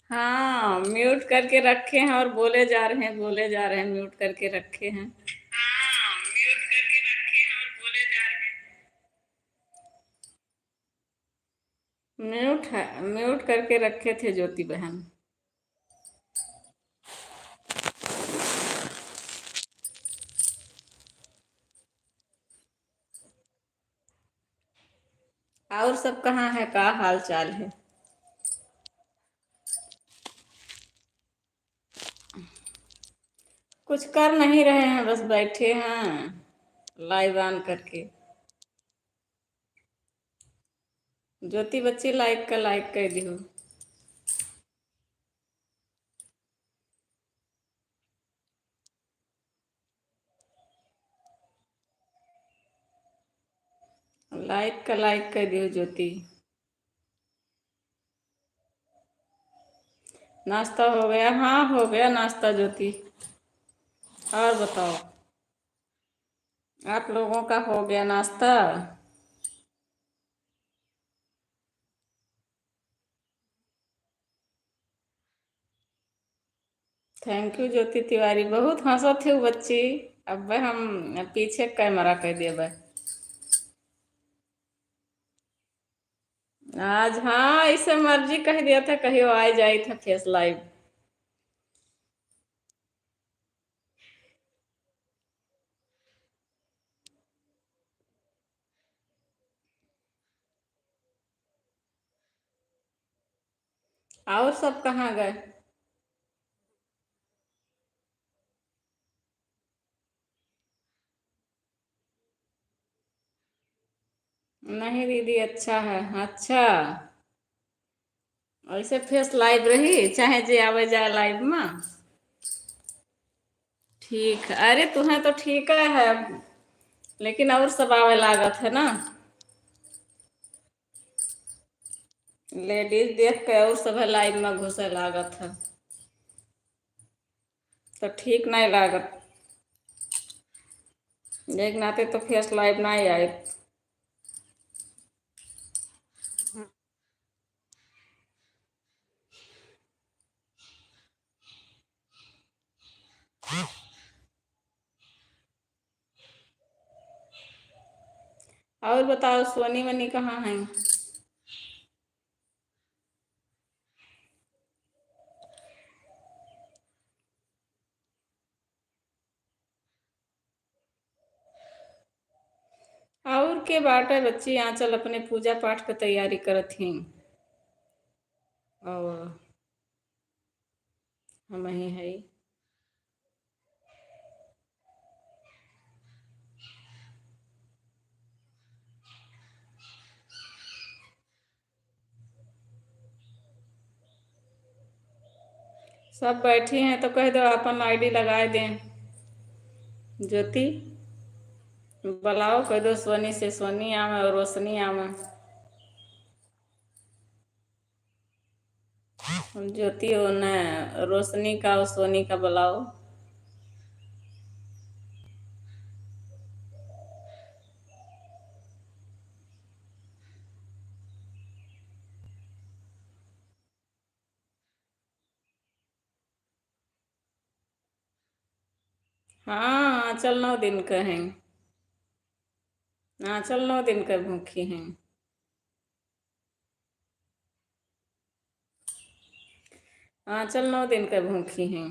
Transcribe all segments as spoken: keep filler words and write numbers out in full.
हाँ, mute करके रखे हैं और बोले जा रहे हैं, बोले जा रहे हैं, mute करके रखे हैं। Mute है, mute करके रखे थे ज्योति बहन। और सब कहाँ है, का हाल चाल है? कुछ कर नहीं रहे हैं, बस बैठे हैं live on करके। ज्योति बच्ची, like का like कर दियो। Like का like कर दियो ज्योति। नाश्ता हो गया? हाँ, हो गया नाश्ता ज्योति। और बताओ, आप लोगों का हो गया नाश्ता? Thank you ज्योति तिवारी, बहुत हँसत है बच्ची। अब हम पीछे camera कर देबे। आज हाँ, ऐसे मर्जी कह दिया था, कहियो आ जाई था face live। और सब कहाँ गए? नहीं दीदी, अच्छा है। अच्छा, ऐसे face live रही, चाहे जे आवे जाए live में। ठीक है, अरे तुम्हें तो ठीक है, लेकिन और सब आवे लागत है ना, ladies देख के और सब live में घुसे लागत है, तो ठीक नहीं लागत। एक नाते तो face live नहीं आए। और बताओ, सोनी वनी कहाँ हैं? और के बाटे बच्ची, आंचल अपने पूजा पाठ के तैयारी करत ही। और हम ही है। सब बैठी हैं तो कह दो अपन ID लगाए दें। ज्योति बुलाओ, कह दो सोनी से सोनी आवे और रोशनी आवे। ज्योति हो न, रोशनी का और सोनी का बुलाओ। हाँ, आंचल नौ दिन का है। आंचल नौ दिन का भूखी हैं। आंचल नौ दिन का भूखी हैं।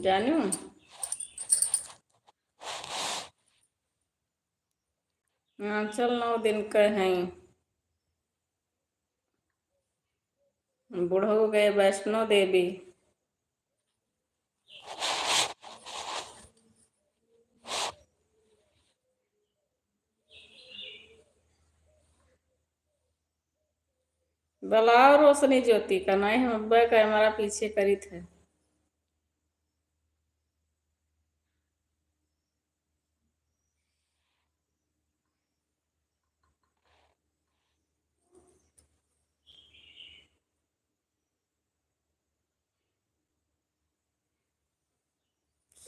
जानू, आंचल नौ दिन का हैं। बुढ़ऊ गए वैष्णो देवी। बुलाओ रोशनी ज्योति का, नहीं हम अब्बे का हमारा पीछे करित है।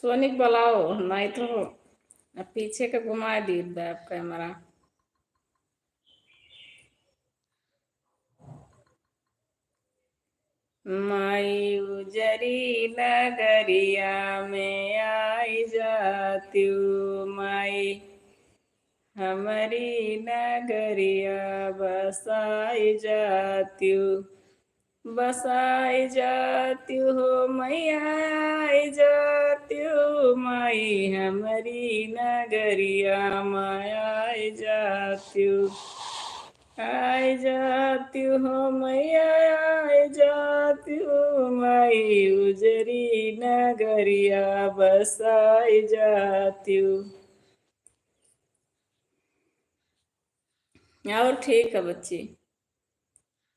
सोनिक बुलाओ, नहीं तो अब पीछे के घुमा दी बैक कैमरा। माई उजरी नगरिया में आई जातिउ, माई हमरी नगरिया बसाई जातिउ, बसाई जातिउ हो मैया, आई जातिउ माई हमरी नगरिया में आई जातिउ। आई जातिउ हो मैया, आई जातिउ माई उजरी नगरिया बसाई जातिउ। और ठीक है बच्ची।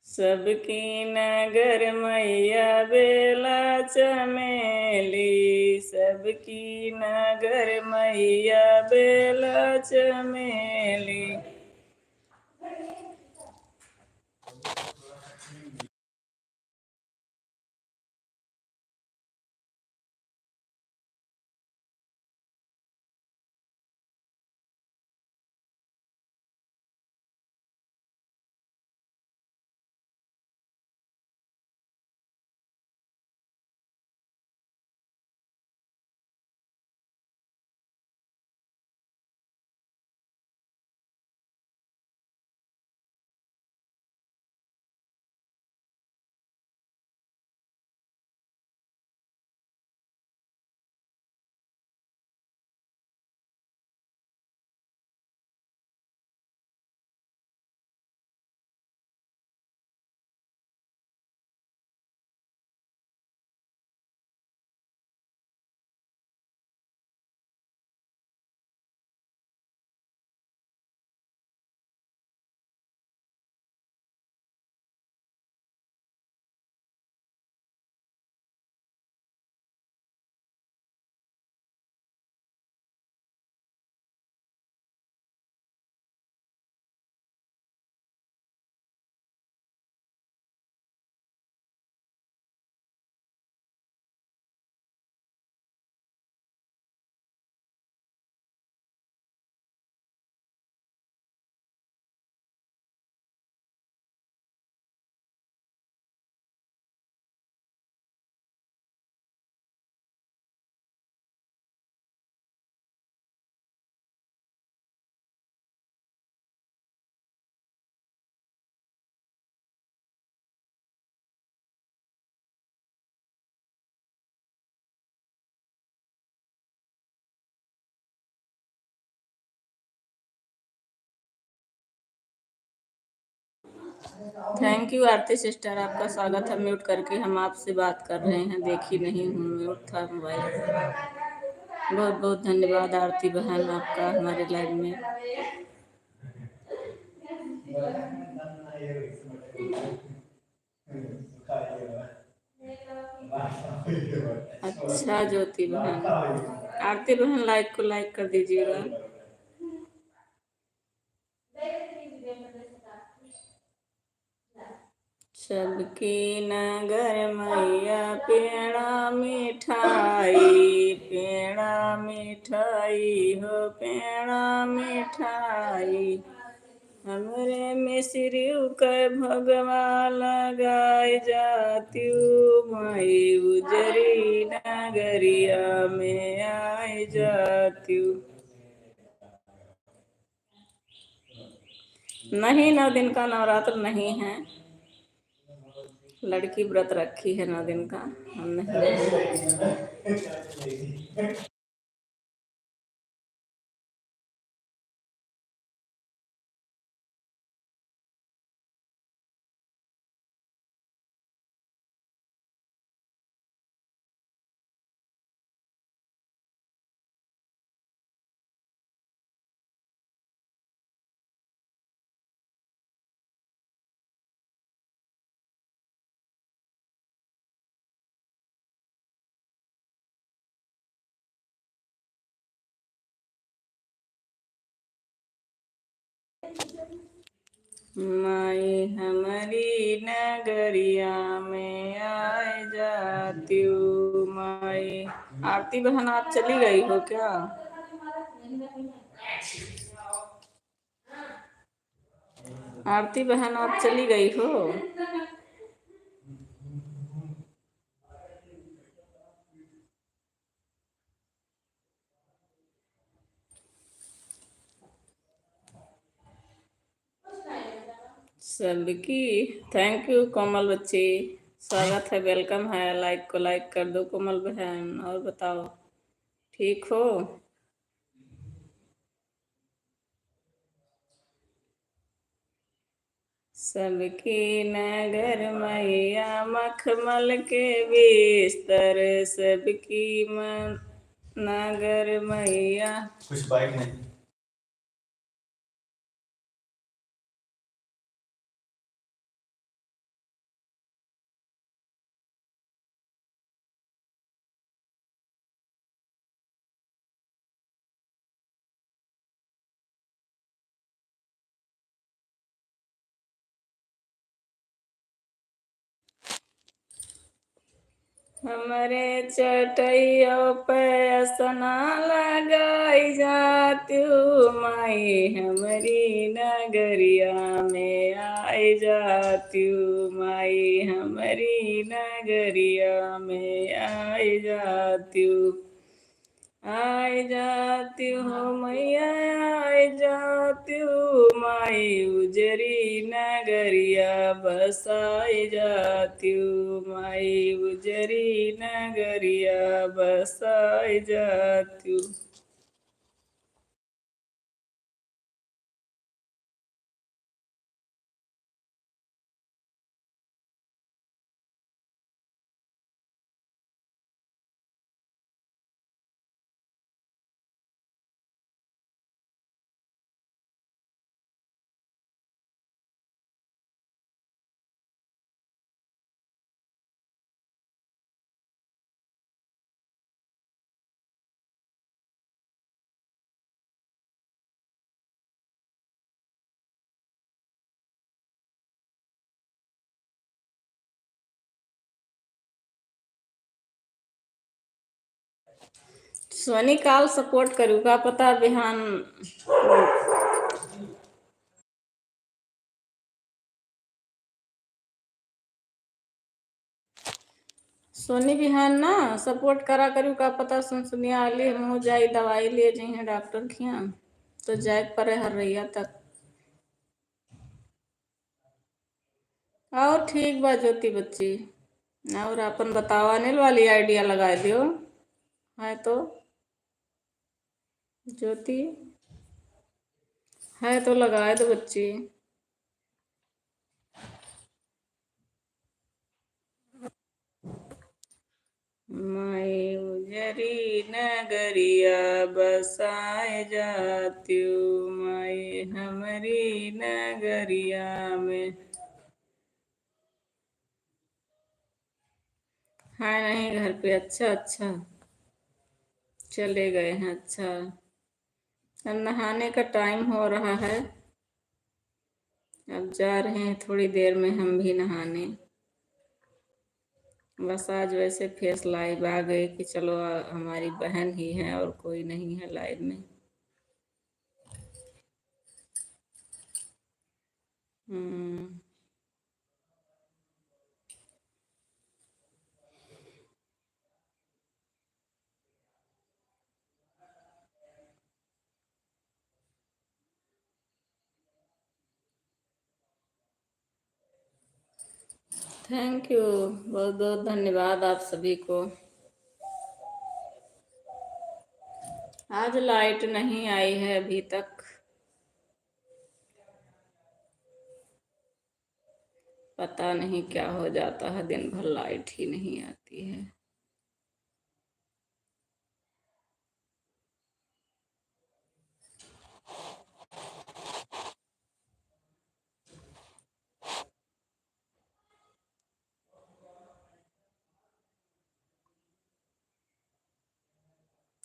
सबकी नगर मैया बेला चमेली, सबकी नगर मैया बेला चमेली। Thank you आरती सिस्टर, आपका स्वागत है। म्यूट करके हम आपसे बात कर रहे हैं, देखी नहीं हूँ, म्यूट था मोबाइल। बहुत बहुत धन्यवाद आरती बहन आपका हमारे लाइव में। अच्छा ज्योति बहन, आरती बहन लाइक को लाइक कर दीजिएगा। सबकी नगर मैया पेड़ा मिठाई, पेड़ा मिठाई हो पेड़ा मिठाई। हमरे मिसरी के भगवा लगाए जातिउ, माई उजरी नगरिया में आए जातिउ। नहीं, नौ दिन का नवरात्र नहीं है, लड़की व्रत रखी है नौ दिन का, हम नहीं। माई हमरी नगरिया में आए जातिउ माई। आरती बहन, आप चली गई हो क्या? आरती बहन, आप चली गई हो? सबकी thank you कोमल बच्ची, स्वागत है, welcome है। Like को like कर दो कोमल बहन। और बताओ, ठीक हो? सबकी नगर मैया मखमल के बिस्तर, सबकी म-, नगर मैया। कुछ बाइक नहीं। हमरे चटैया पे असना लगाई जात्यू, माई हमरी नगरिया में आई जात्यू, माई हमरी नगरिया में आई जात्यू। आई जात्यू हो मैया, आई जात्यू, माई उजरी नगरिया बसाई जात्यू, माई उजरी नगरिया बसाई जात्यू। सोनी काल support करू, का पता बिहान। सोनी बिहान ना support करा करू, का पता सुनसुनिया आली, हमहू जाई दवाई लिए जइहें डॉक्टर खियाँ, तो जाए के पड़े हर्रैया तक। और ठीक बा ज्योति बच्ची, और अपन बतावा, अनिल वाली idea लगाए दियो, है तो ज्योति, है तो लगाए दो बच्ची। माई उजरी नगरिया बसाए जात्यू, माई हमरी नगरिया में। हाँ, नहीं घर पे। अच्छा, अच्छा, चले गए हैं। अच्छा, अब नहाने का time हो रहा है, अब जा रहे हैं थोड़ी देर में हम भी नहाने। बस आज वैसे face live आ गए कि चलो, आ, हमारी बहन ही है और कोई नहीं है live में। हम्म। Thank you, बहुत बहुत धन्यवाद आप सभी को। आज light नहीं आई है अभी तक, पता नहीं क्या हो जाता है, दिन भर light ही नहीं आती है।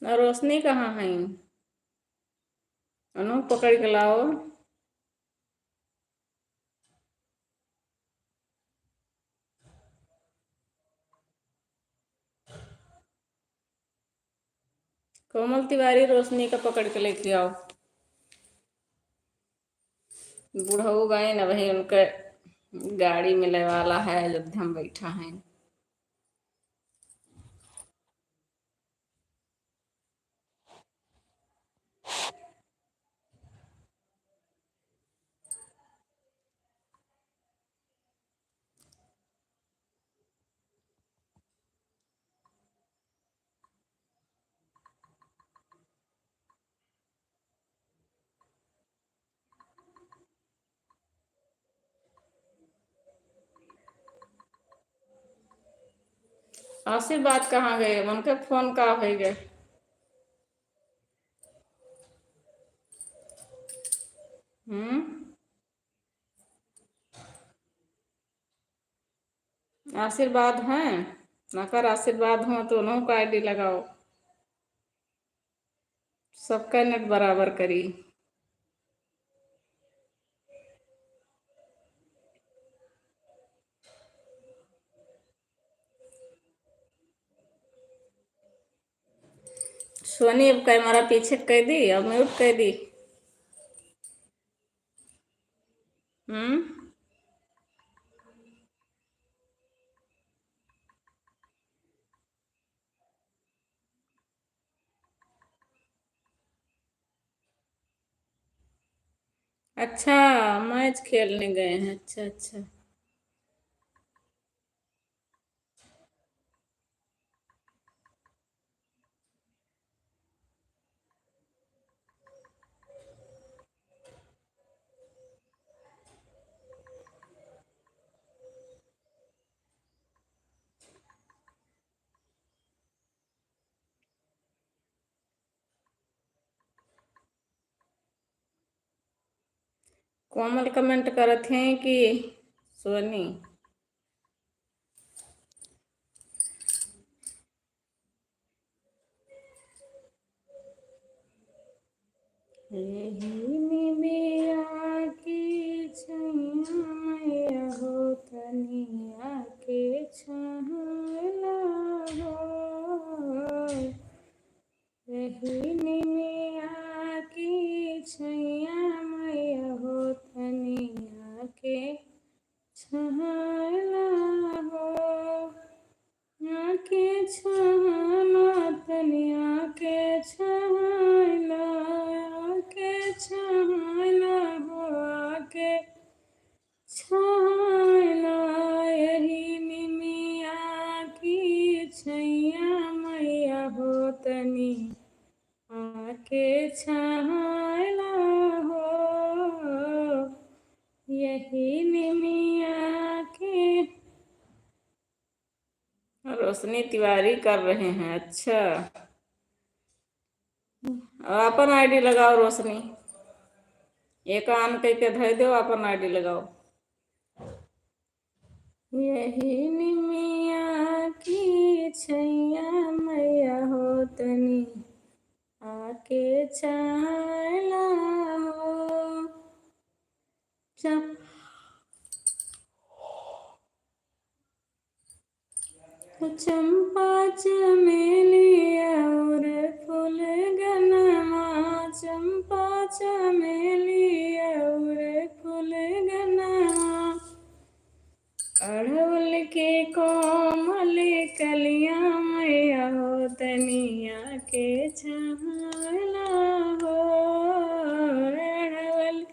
और रोशनी कहाँ है? अनु, पकड़ के लाओ। कोमल तिवारी, रोशनी का पकड़ के लेके आओ। बुढ़ऊ गए न, वही उनके गाड़ी मिले वाला है, अयोध्या में बैठा है। आशीर्वाद कहाँ गए? उनके फोन का होइ गए? हम्म। आशीर्वाद हैं, अगर आशीर्वाद हो तो उन्हों का आईडी लगाओ, सबका नेट बराबर करी। सोनी अब कैमरा पीछे कर दी, अब म्यूट कर दी। हम्म। अच्छा, मैच खेलने गए हैं। अच्छा, अच्छा। कोमल कमेंट करत हैं कि सोनी। यही निमिया की छैया मैया हो तनिया के छाला हो। यही निमिया की छैया मैया हो तनिया के छाला हो। आके छाला तनी आके छाला, आके छाला हो आके छाला। यही निमिया की छैया मैया हो तनी आके छाला हो। यही निमिया के रोशनी तिवारी कर रहे हैं। अच्छा, अब अपन आईडी लगाओ रोशनी, एक आन कह के धर दो, अपन आईडी लगाओ। यही निमिया की छैया मैया हो तनी आके छाला हो। चम-, चंपा चमेली और फूल गनमा, चंपा चमेली और फूल गनमा। अड़हुल के कोमल कलिया मैया हो तनी आके छाला हो। अड़हुल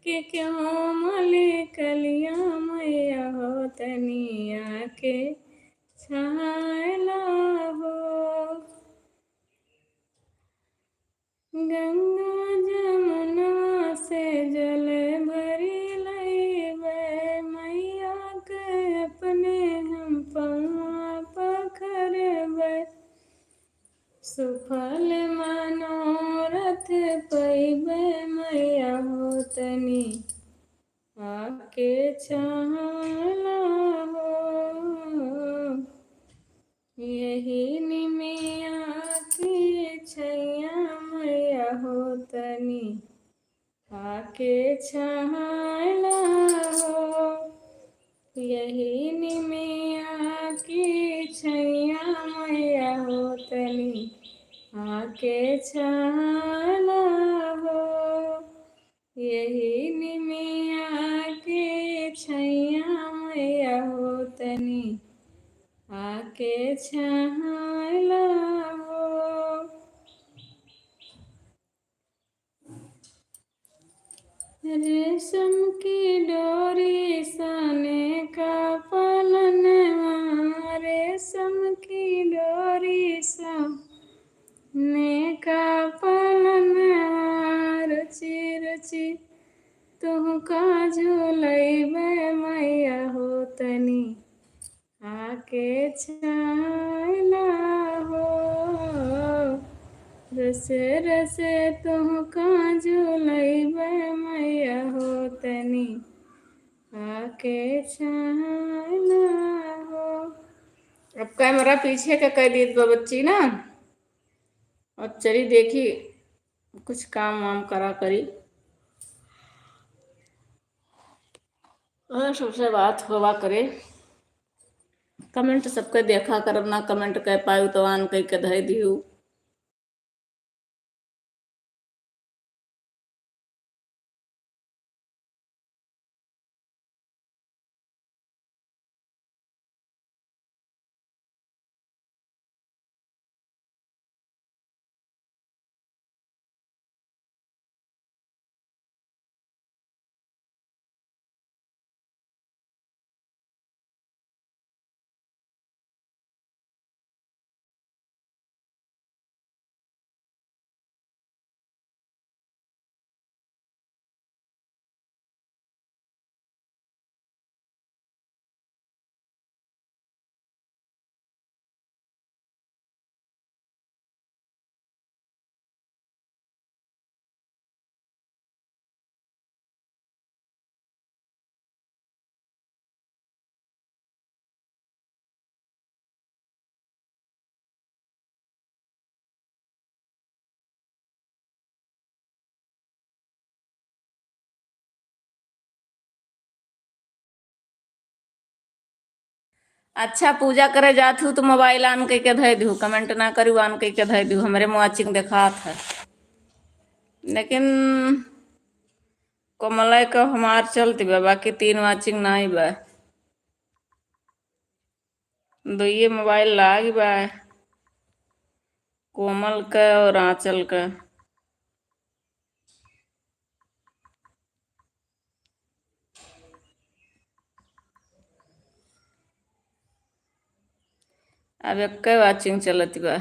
के कोमल कलिया मैया हो तनी आके छाला हो। गंगा जमुना से जल भरी लइबे, मैया के अपने हम पौआ पखरबे। सुफल मनोरथ पइबे, मैया हो तनी आके छाला हो। यही निमिया की छैया मैया हो तनी आके छाला हो। यही निमिया की छैया मैया हो तनी आके छाला हो। यही निमिया के छैया मैया हो तनी आके छाला हो। रेशम की डोरी सने का पलनवा, रेशम की डोरी सने का पलनवा, रुचि रुचि तुहका झुलइबे मैया हो तनी आ के छैला हो, रस रस तुहका झुलैबै मैया हो तनी आके छैला हो। अब कैमरा पीछे का कर दी तो बच्ची ना। अब चली देखी कुछ काम वाम करा करी। और सबसे बात होवा करे। कमेंट सबके देखा करब ना, कमेंट कर पायु तो आन कई के धई दियु। अच्छा, पूजा करे जात हूँ तो मोबाइल आन कई के धई दिहु, कमेंट ना करू, आन कई के धई दिहु, हमरे वाचिंग देखात है। लेकिन कोमलय का हमार चलती बा, बाकी तीन वाचिंग नाई बा। दुइये मोबाइल लाग बा, कोमल का और आंचल का। अब एक्के वाचिंग चलत बा।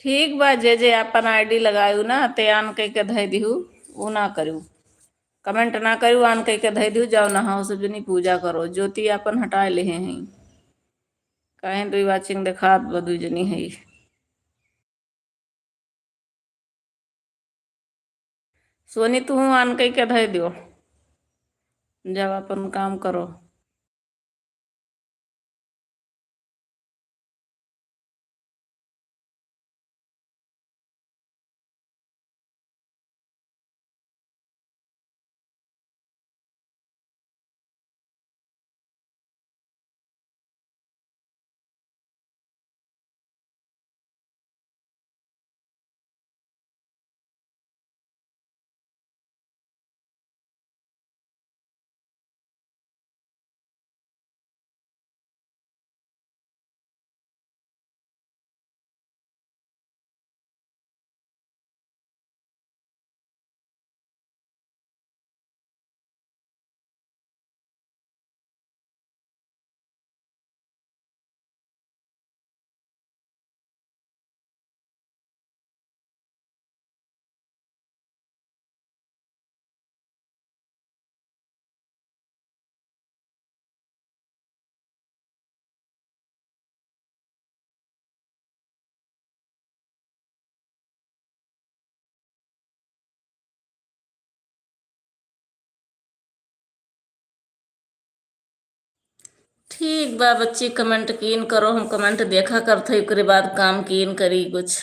ठीक बा, जे जे आपन आईडी लगायू ना, ते आन कई के धई दिहू, ऊ ना करू। कमेंट ना करू, आन कई के धई दिहू, जाओ नहाओ सब जनी पूजा करो, ज्योति आपन हटाए लेहे हैं। काहे दुई वाचिंग देखात बा, दुई जनी है। सोनी, तू आन कई के धई दियो, जब आपन काम करो। ठीक बा बच्ची, कमेंट कीन करो, हम कमेंट देखा करत हई, ओकरे बाद काम कीन करी कुछ।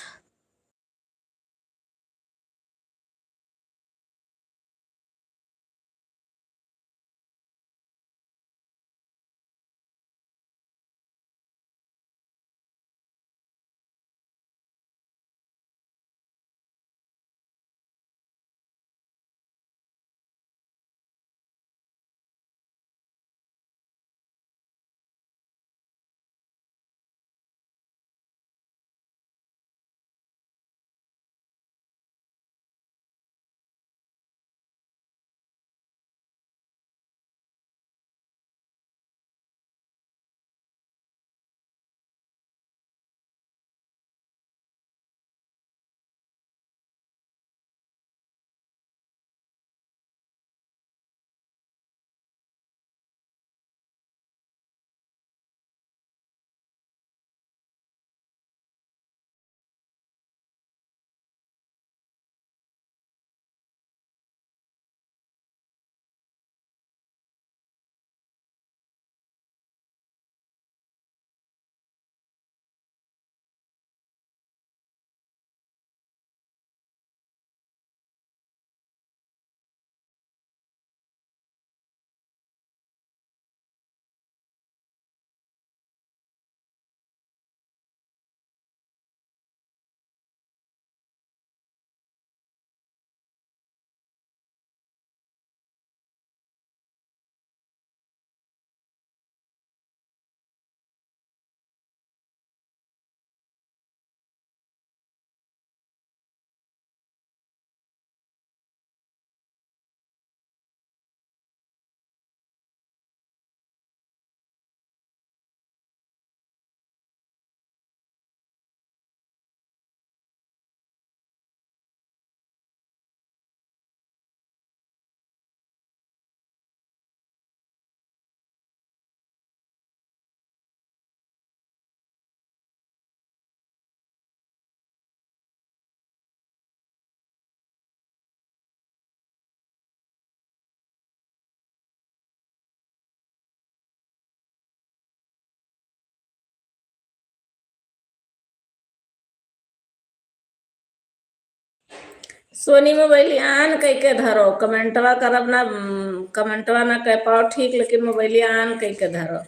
सोनी मोबाइलिया on कइके धरो, कमेंटवा करब ना, उम, कमेंटवा ना कइ पाओ ठीक, लेकिन मोबाइलिया on कइके धरो।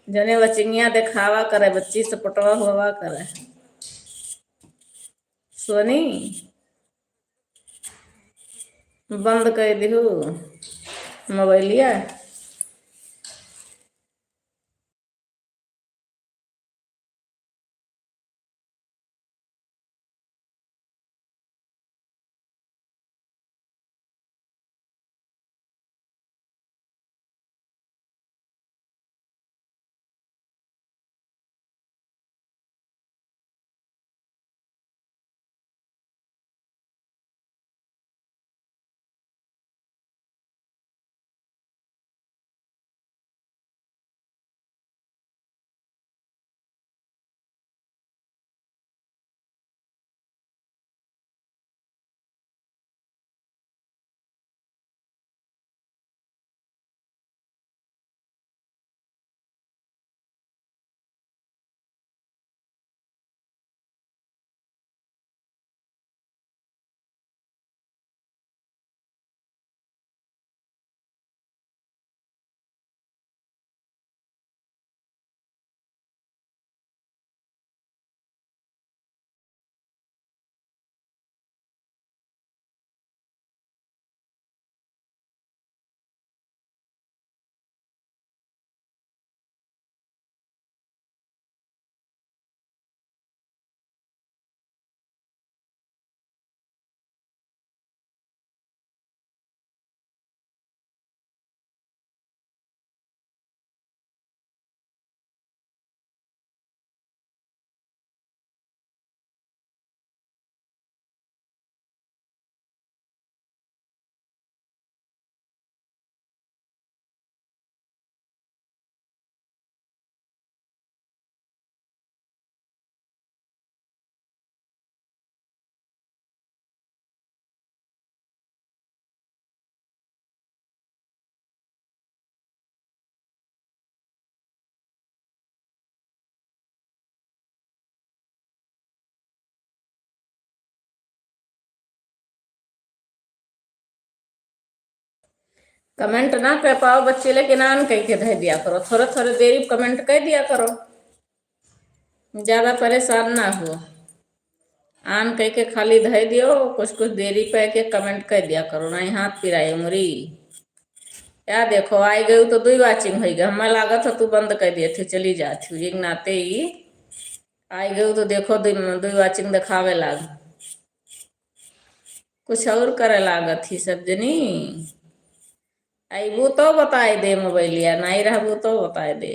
जने वचिंगिया देखावा करे, बच्ची सपोर्टवा होवा करे। सोनी, बंद कइ दिहू मोबाइलिया। कमेंट ना कर पाओ बच्ची, लेकिन on कइके धइ दिया करो, थोरे थोरे देरी कमेंट कइ दिया करो, ज्यादा परेशान ना हो। On कइके खाली धइ दियो, कुछ कुछ देरी पे के कमेंट कइ दिया करो, नहीं हाथ पिराए उमरी। या देखो, आइ गयू तो दुइ वॉचिंग होइ गए, हमें लागत है तू बंद कइ दिए थे, चली जात थी, एक नाते ही आइ गयू तो देखो दुइ, दुइ वॉचिंग देखावे लाग। कुछ और करे लागत ही सब जनी। अइबू तो बताइ दे मोबाइलिया, नाहीं रहबू तो बताइ दे।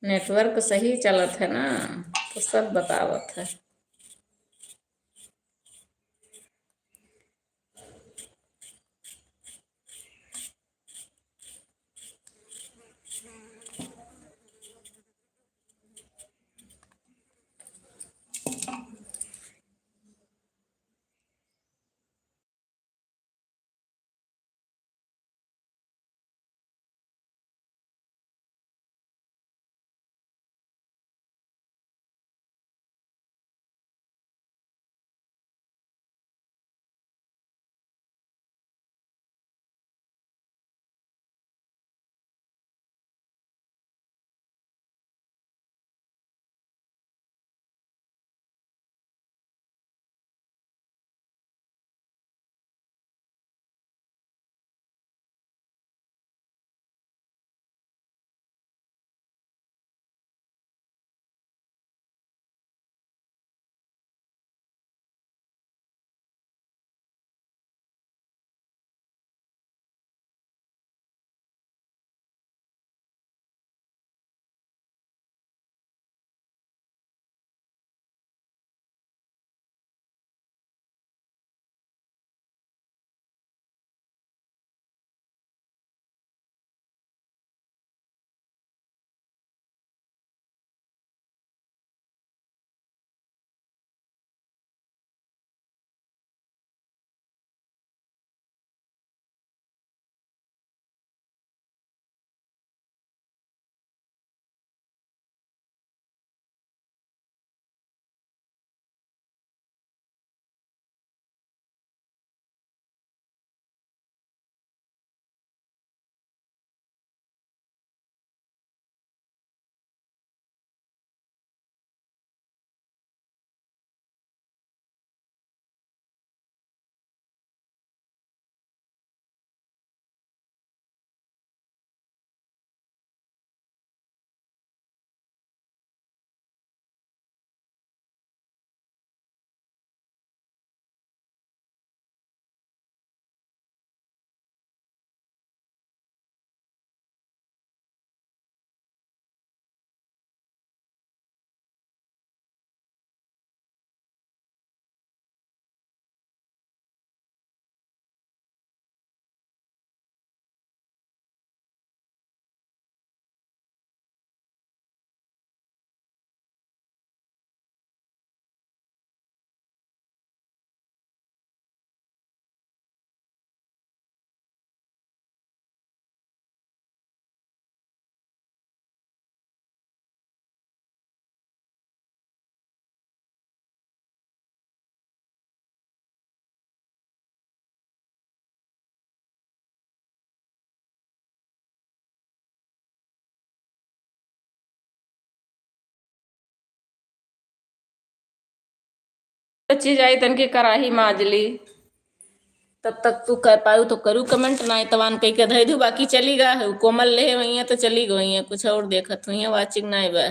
नेटवर्क सही चलत है ना, तो सब बतावत है। बच्ची जाई तनकी कराही माजली। तब तक तू कर पायू तो करू comment, नाहीं तवान कई के धई दू, बाकी चली गा है, कोमल लेहे वहीं है तो चली गई है, कुछ और देखत हुई है, watching नाहीं बा।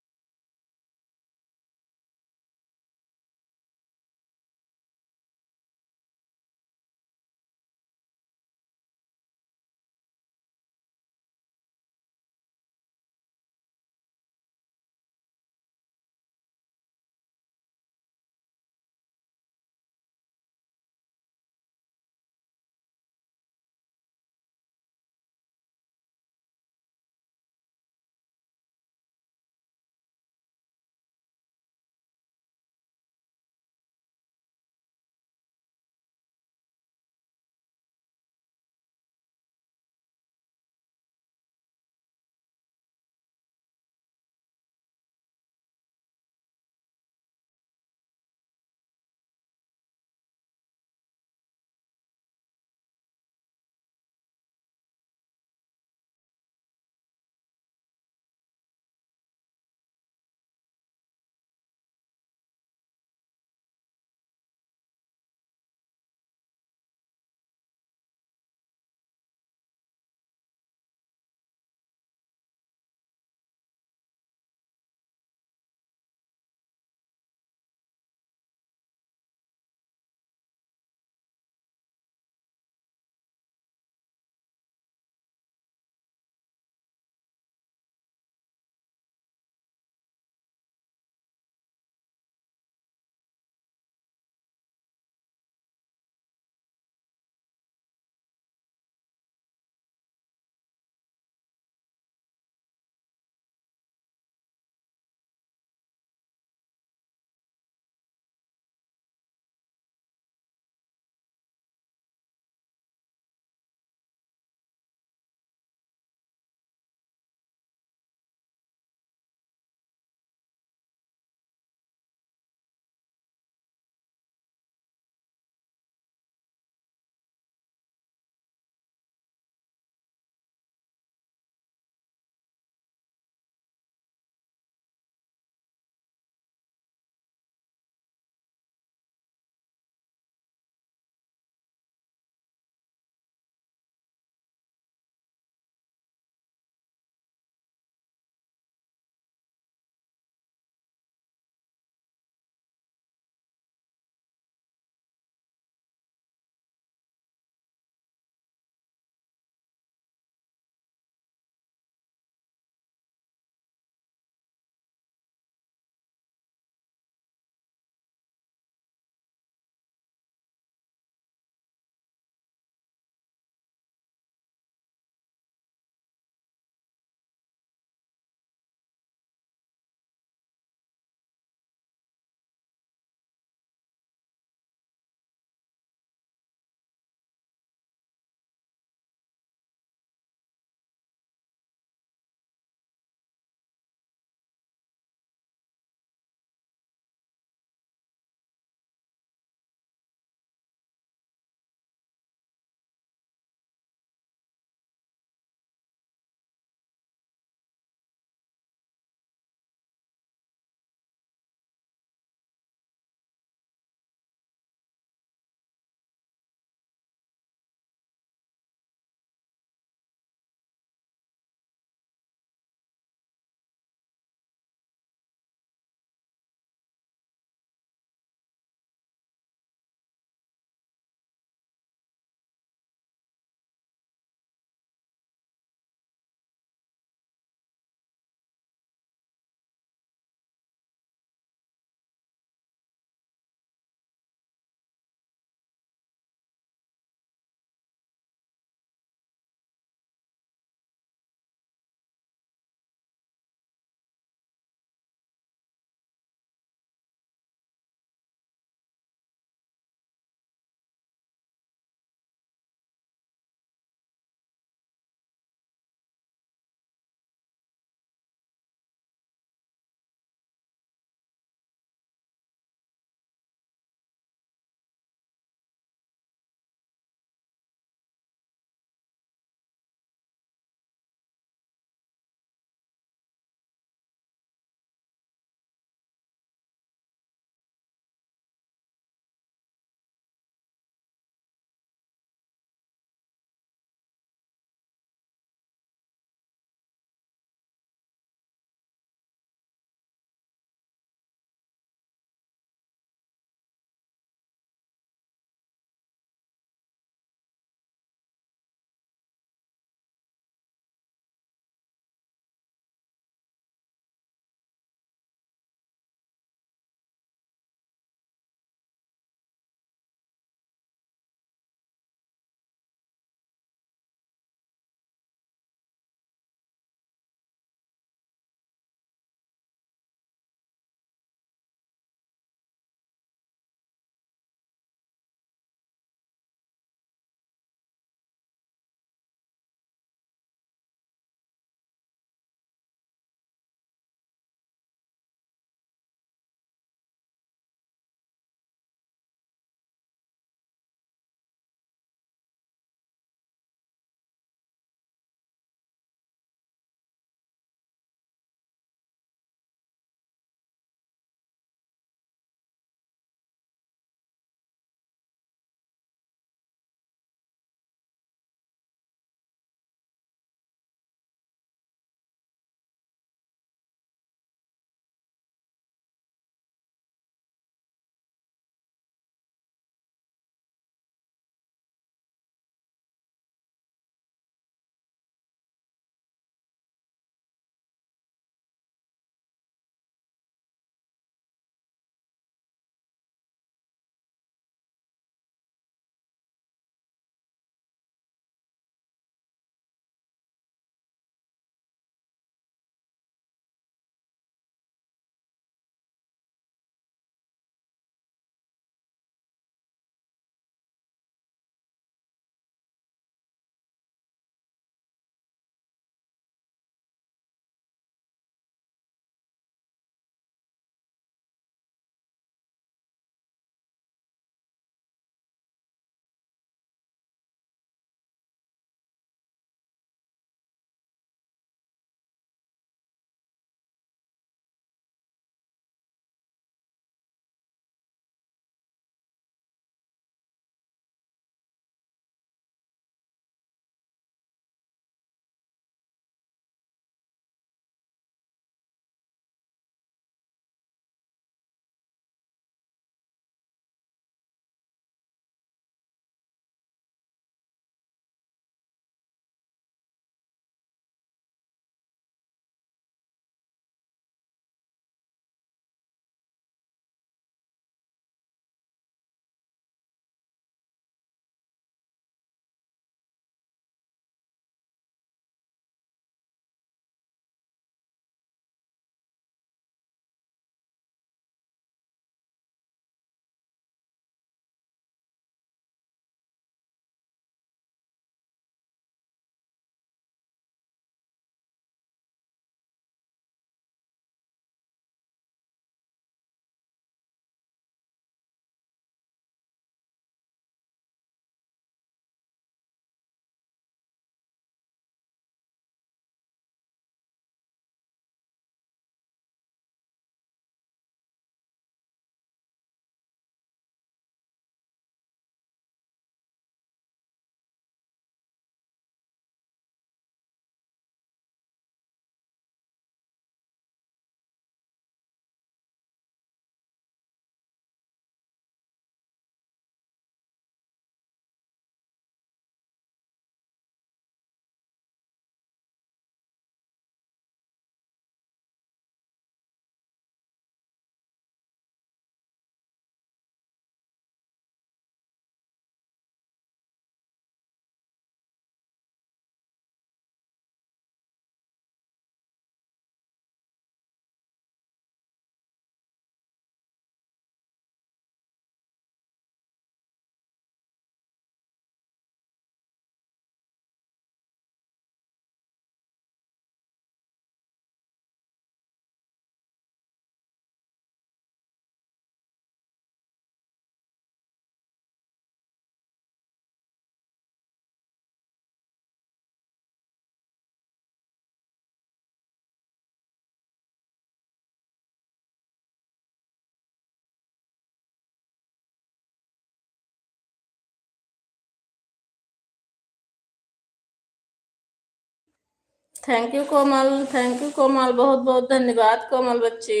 Thank you कोमल, thank you कोमल, बहुत बहुत धन्यवाद कोमल बच्ची।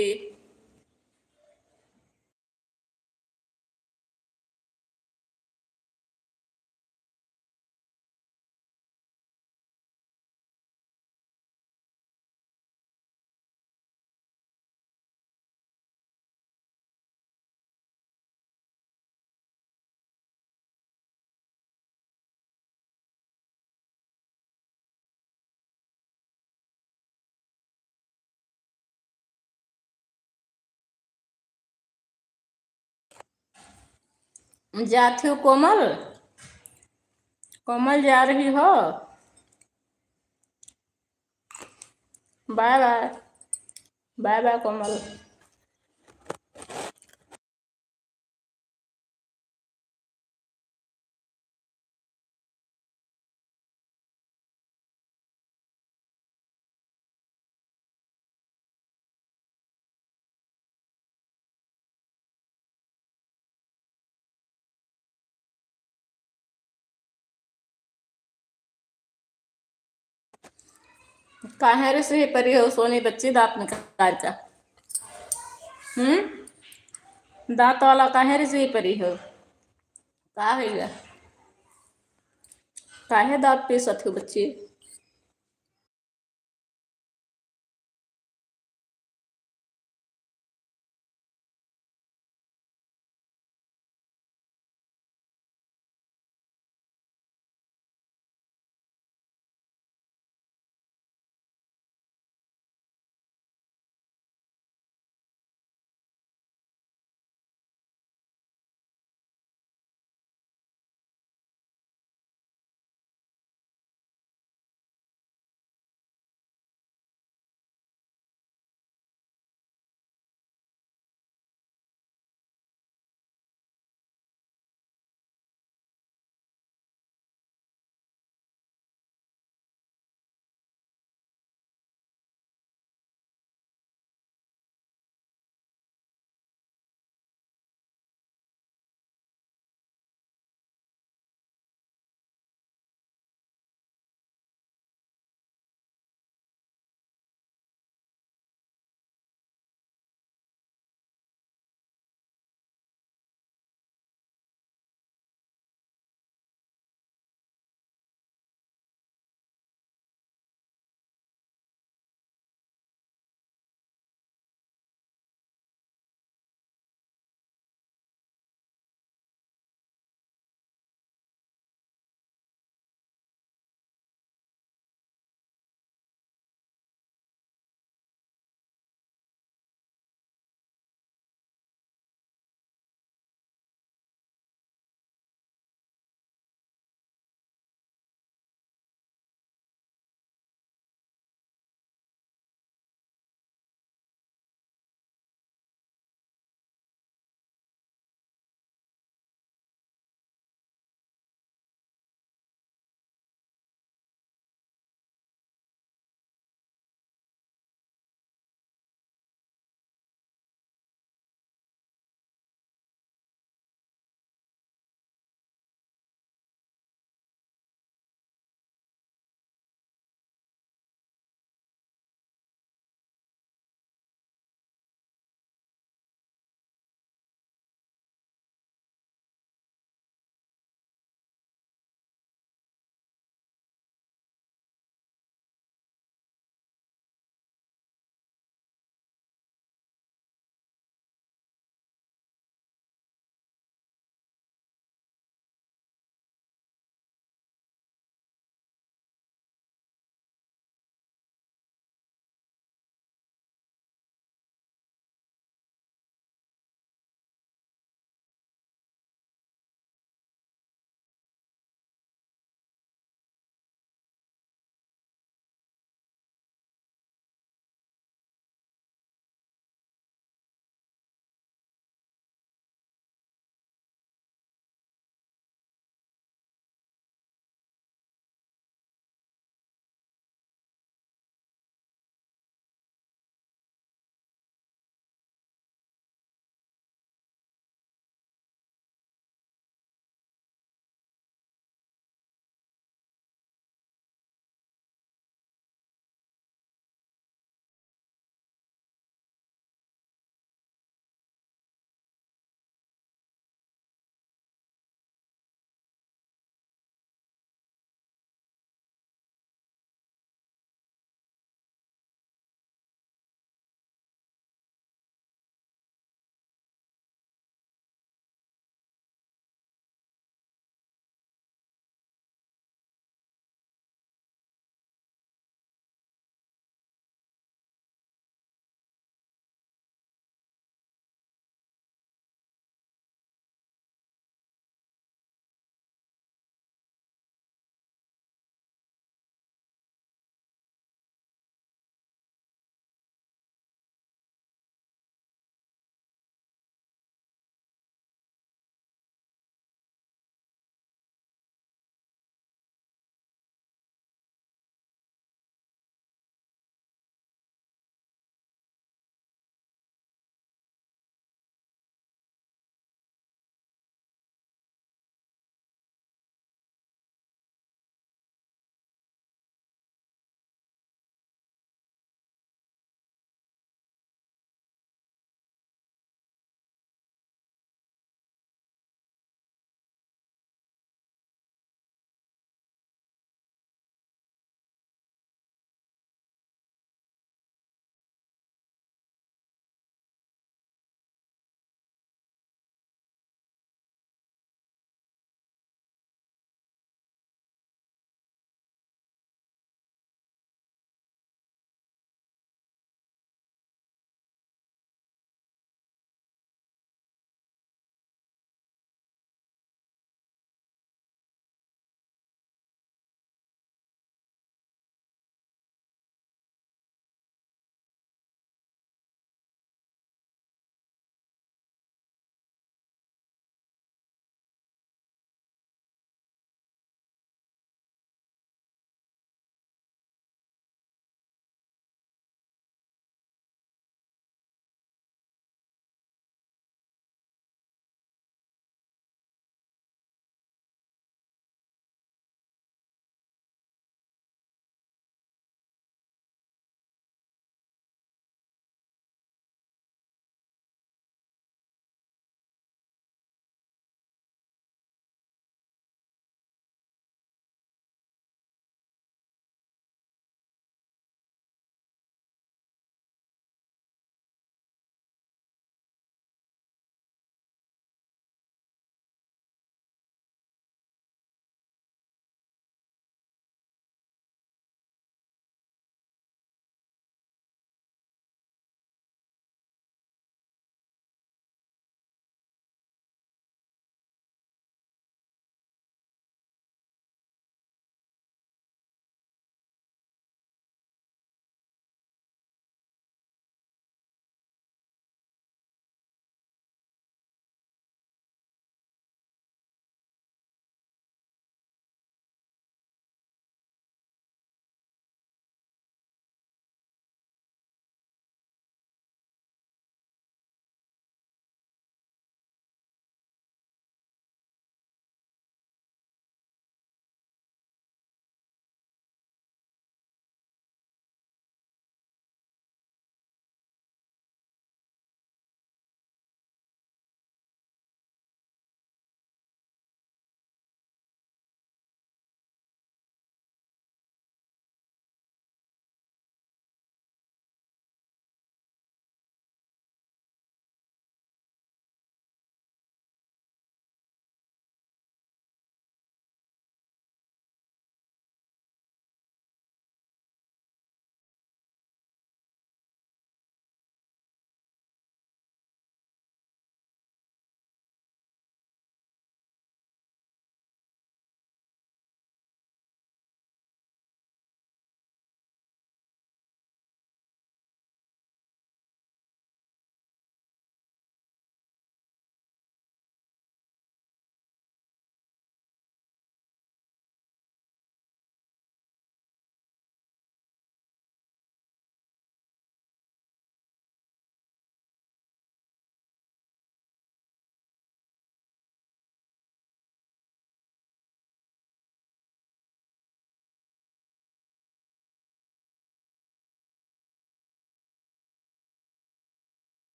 जात हो कोमल? कोमल जा रही हो? बाय बाय, बाय बाय कोमल। काहे रिसही परी हो सोनी बच्ची दांत निकाल का? हम्म, दांत वाला काहे रिसही परी हो? का होइगा? काहे दांत पीसत हो बच्ची?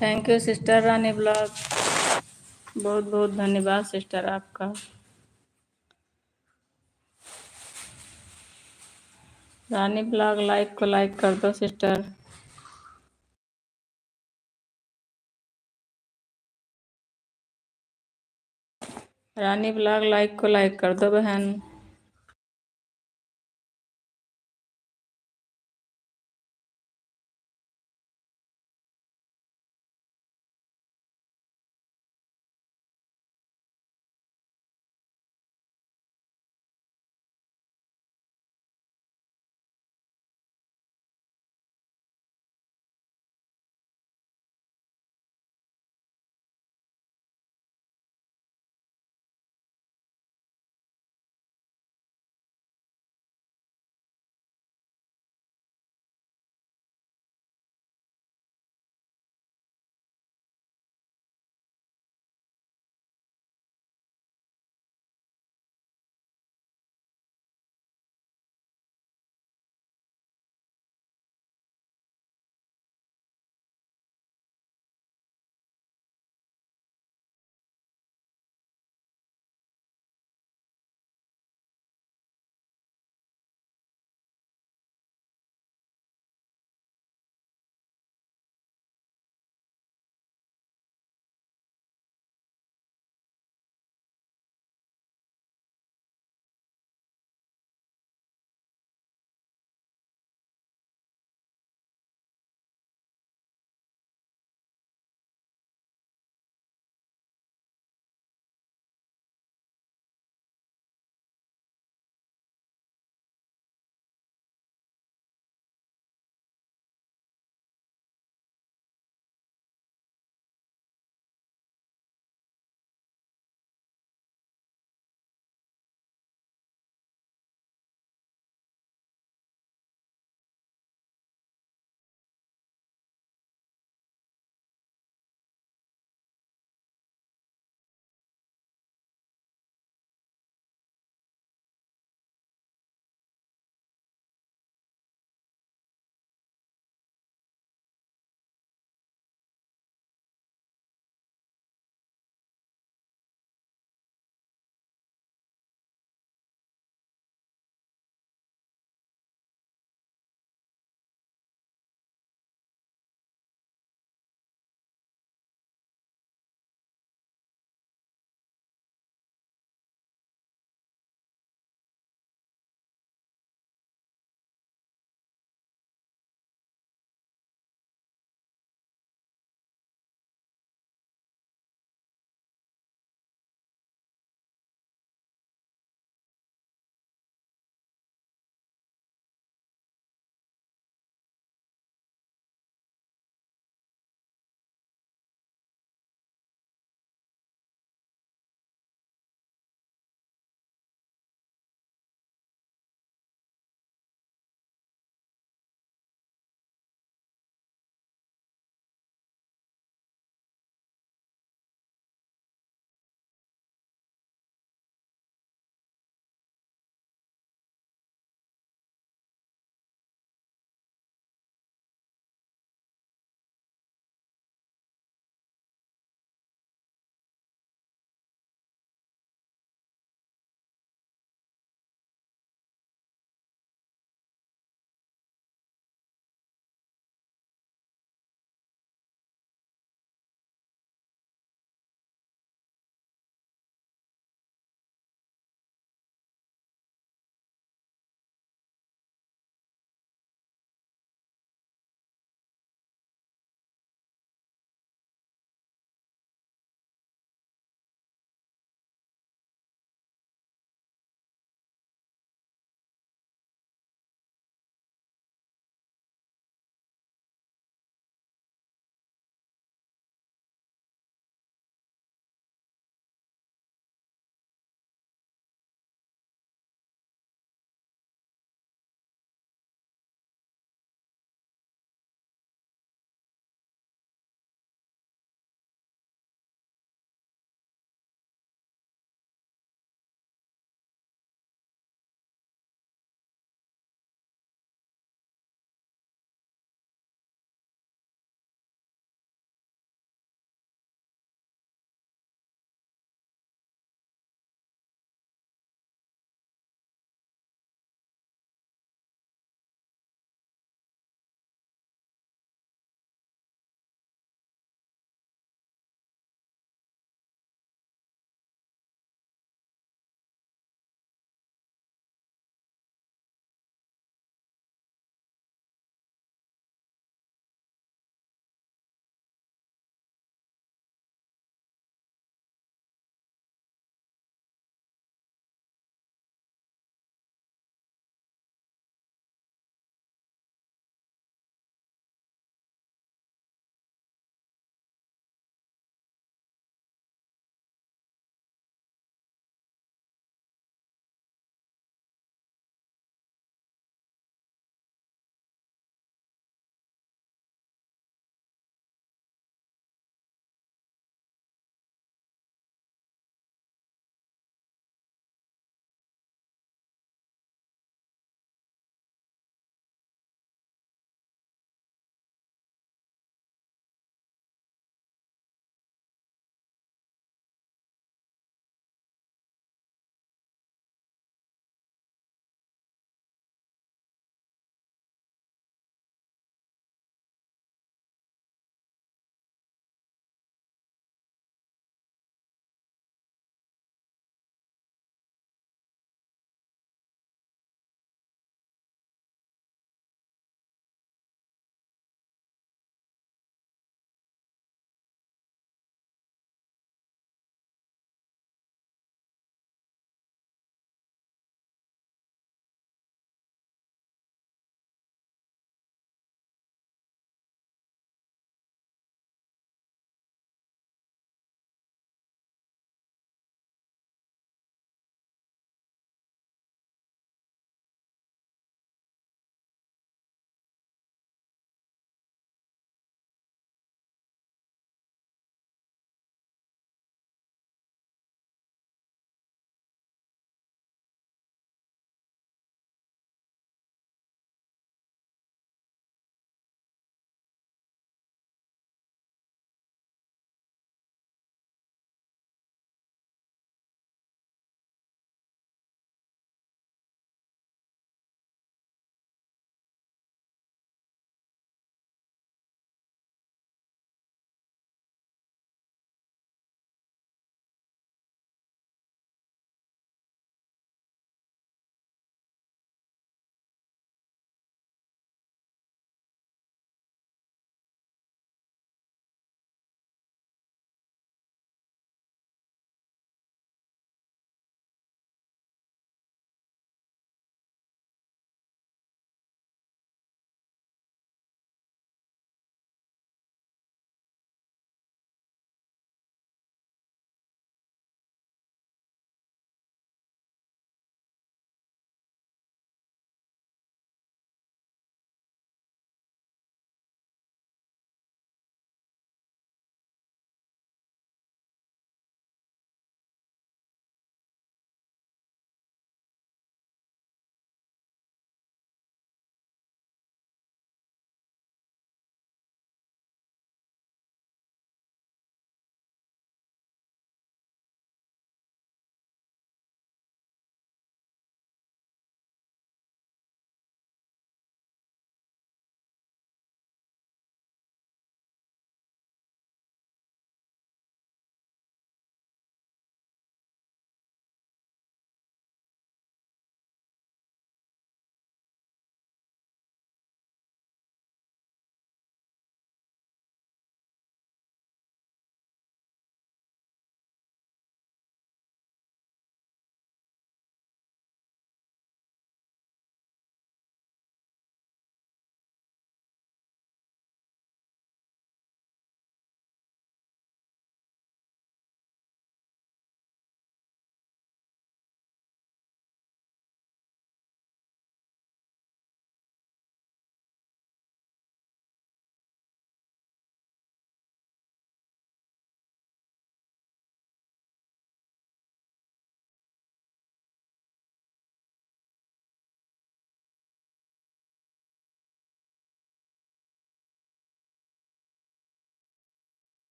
Thank you sister रानी vlog, बहुत बहुत धन्यवाद sister आपका। रानी vlog like को like कर दो sister। रानी vlog like को like कर दो बहन।